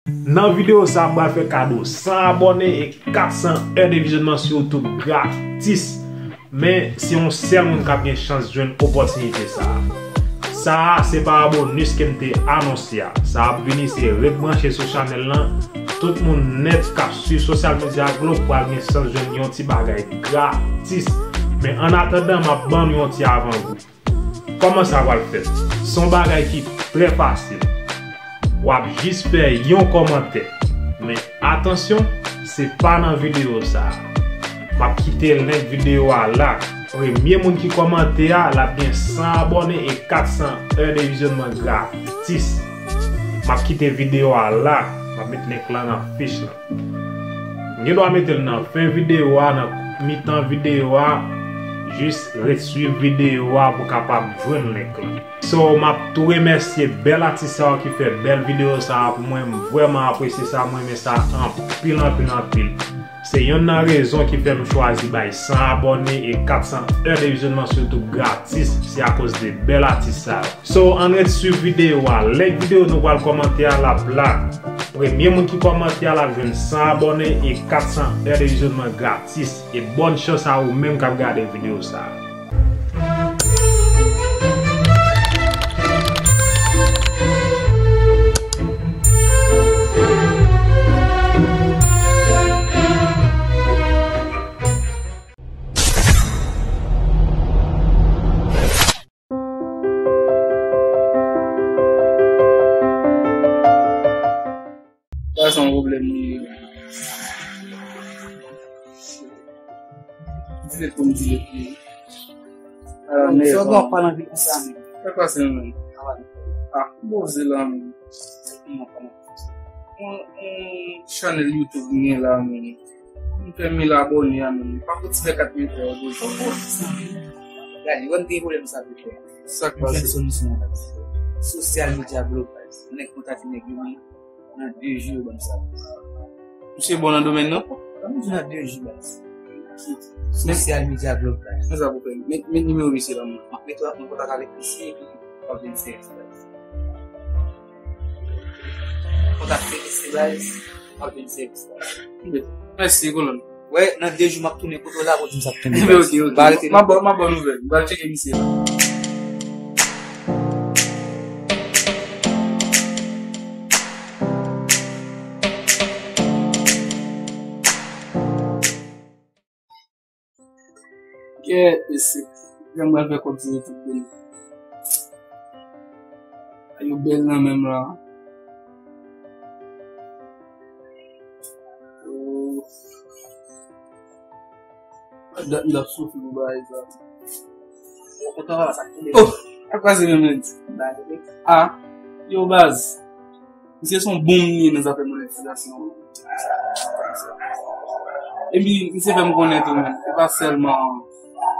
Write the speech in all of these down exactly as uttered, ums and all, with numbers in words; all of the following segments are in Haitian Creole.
Nan videyo sa a, m pral fè kado san abòne e kat san è de vizyonman sou YouTube gratis. Men, se yon sèl moun k ap gen chans jwenn opòtinite sa a. Sa a, se pa bonis ke m te anonse a. Sa ap vini, se ret branche sou chanèl lan. Tout moun nèt k ap swiv Sosyal Medya Globe pral gen chans jwenn yon ti bagay gratis. Men, annatandan, m ap ban nou yon ti avangou. Kòman sa pral fèt? Se yon bagay ki trè fasil. W ap jis fè yon kòmantè. Men atansyon, se pa nan videyo sa a. M ap kite link videyo a la. Premye moun ki kòmante a, l ap gen san abòne e kat san è de vizyonman gratis. M ap kite videyo a la. M ap met link lan nan fich lan. M gen dwa mete l nan fen videyo a, nan mitan videyo a. Jis ret swiv videyo a pou w kapab jwenn link lan. So, m ap tou remèsye bèl atis sa yo ki fè bèl videyo sa a pou mwen. M vrèman apresye sa, mwen renmen sa anpil, anpil, anpil. Se yonn nan rezon ki fè m chwazi bay san abòne e kat san è de vizyonman sou YouTube gratis, se akoz de bèl atis sa yo. So, ann ret swiv videyo a. Like videyo nou pral kòmante a l ap la. Premye moun ki kòmante a l ap jwenn san abòne e kat san è de vizyonman gratis. E bòn chans a ou menm k ap gade videyo sa a. Sa se yon pwoblèm li ye. Di l pou m di l pou li. Ah, men sa w ap pale anpil konsa, men. Sa k pase, men? Ah, poze la, men. On, on chanèl YouTube m gen la, men. M fè mil abòne a, men. Pa fouti fè kat mil frè yo deja. Gade, wè m te gen pwoblèm sa tou, frè. Sa k pase? M jwenn solisyon an, baz. Sosyal Medya Globe, baz. Mwen kontakte nèg yo, men nan de jou yo ban m sa. Misye bon nan domèn nan? Ban m di nan de jou, baz. Sosyal Medya Globe, baz. Men sa pou fè. Met, met nimewo misye la, mwen. M ap mete w an kontak avèk misye, epi w ap vin sèvis, baz. Kontakte misye, baz. W ap vin sèvis la. Mèsi, kolonn. Wè, nan de jou, m ap tounen kote w la pou w di m sa k tonbe, baz. Ok, ok. Pa rete non. M ap ba w, m ap ba w nouvèl. M pral tcheke misye la. Kèt, mesye. Jan m pral fè kòb sou YouTube, beni. Yo bèl nan men m la. Oh. Dat m t ap soufri pou bagay sa. Oh, ak kwaze menm lendi. Ah, yo baz. Misye se yon bon moun li ye nan zafè monetizasyon. Epi, misye fè m konnen tou, men, se pa sèlman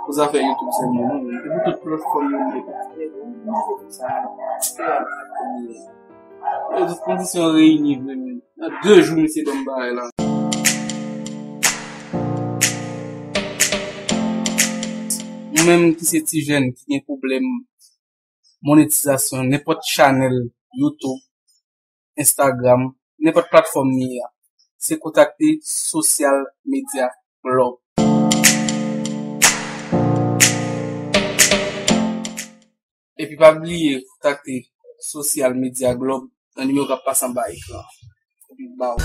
pou zafè YouTube sèlman, non, men. Se pou tout platfòm yo li ye. Yo, tout kondisyon reyini vre, men. Nan de jou, misye ban m bagay la. Ou menm ki se ti jèn ki gen pwoblèm monetizasyon, nenpòt chanèl YouTube, Instagram, nenpòt platfòm li ye a. Se kontakte Sosyal Medya Globe. Epi pa bliye kontakte Sosyal Medya Globe nan nimewo k ap pase anba ekran an. Epi baww.